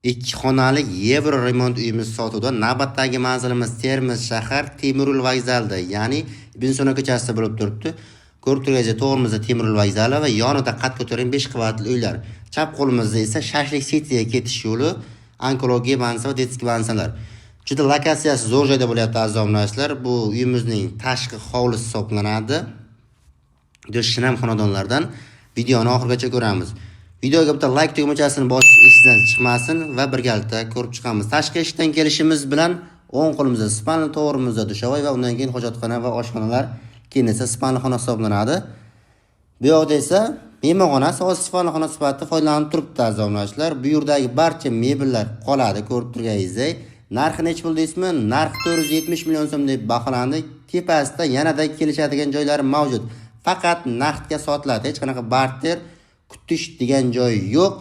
Ikki xonali yevro remont uyimiz sotuvda. Navbatdagi manzilimiz Termiz shahar Temiryo'l vokzalida, ya'ni Ibn Sino ko'chasida bo'lib turibdi. Ko'rib turganingizdek, to'g'rimizda Temiryo'l vokzali va yonida qad ko'targan 5 qavatli uylar. Chap qo'limizda esa Shashlik Cityga ketish yo'li, onkologiya bansi va detskiy bansalar. Juda lokatsiyasi zo'r joyda bo'lyapti, aziz obunachilar. Bu uyimizning tashqi hovlisi hisoblanadi. Juda shinam xonadonlardan. Videoni oxirigacha ko'ramiz. Videoga bitta like tugmachasini bosish esingizdan chiqmasin va birgalikda ko'rib chiqamiz. Tashqi eshikdan kelishimiz bilan o'ng qo'limizda спальня, to'g'rimizda душевой va undan keyin hojatxona va oshxonalar, keyin esa спальня xona hisoblanadi. Bu yoqda esa mehmonxonasi hozir спальня xona sifatida foydalanib turibdi, aziz obunachilar. Bu yerdagi barcha mebellar qoladi, ko'rib turganingizdek. Narxi nechi pul deysizmi? Narxi 470 million so'm deb baholandi. Tepasida yanada kelishadigan joylari mavjud. Faqat naqdga sotiladi. Hech qanaqa barter, kutish degan joyi yo'q.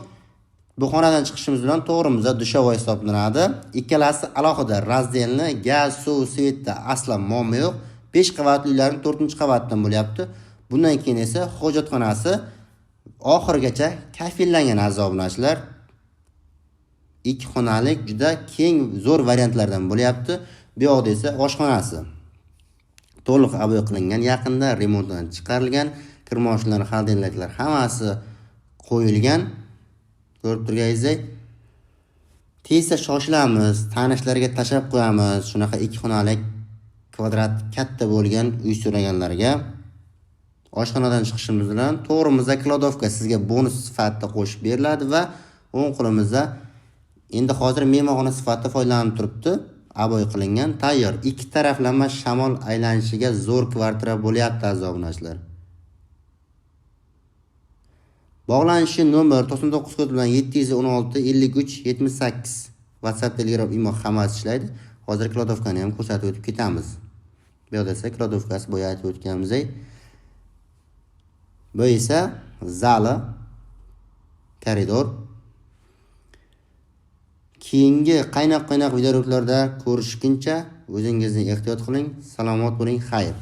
Bu xonadan chiqishimiz bilan to'g'rimizda душевой hisoblanadi. Ikkalasi alohida раздельный, gaz, suv, свет da aslo muammo yo'q. 5 qavatli uylarning 4-qavatidan bo'lyapti. Bundan keyin esa hojatxonasi oxirigacha kafellangan, aziz obunachilar. Ikki xonalik juda keng, zo'r variantlardan bo'lyapti. Bu yoqda esa oshxonasi to'liq обой qilingan, yaqinda remontdan chiqarilgan, kir moshinalar, холодильник lar hammasi qo'yilgan. Ko'rib turganingizdek, tezda shoshilamiz, tanishlarga tashlab qo'yamiz. Shunaqa ikki xonalik kvadrat katta bo'lgan uy so'raganlarga. Oshxonadan chiqishimiz bilan to'g'rimizda кладовка sizga bonus sifatida qo'shib beriladi va o'ng qo'limizda endi hozir mehmonxona sifatida foydalanib turibdi. Обой qilingan, tayyor. Ikki taraflama shamol aylanishiga zo'r kvartira bo'lyapti, aziz obunachilar. Bog'lanishi nomer 99 kod bilan 716 53 78. WhatsApp, Telegram, Imo hammasi ishlaydi. Hozir кладовка ni ham ko'rsatib o'tib ketamiz. Bu yoqda esa кладовка si, boya aytib o'tganimizdek. Bu esa zali, koridor. Keyingi qaynoq-qaynoq videoroliklarda ko'rishguncha o'zingizni ehtiyot qiling, salomat bo'ling, xayr.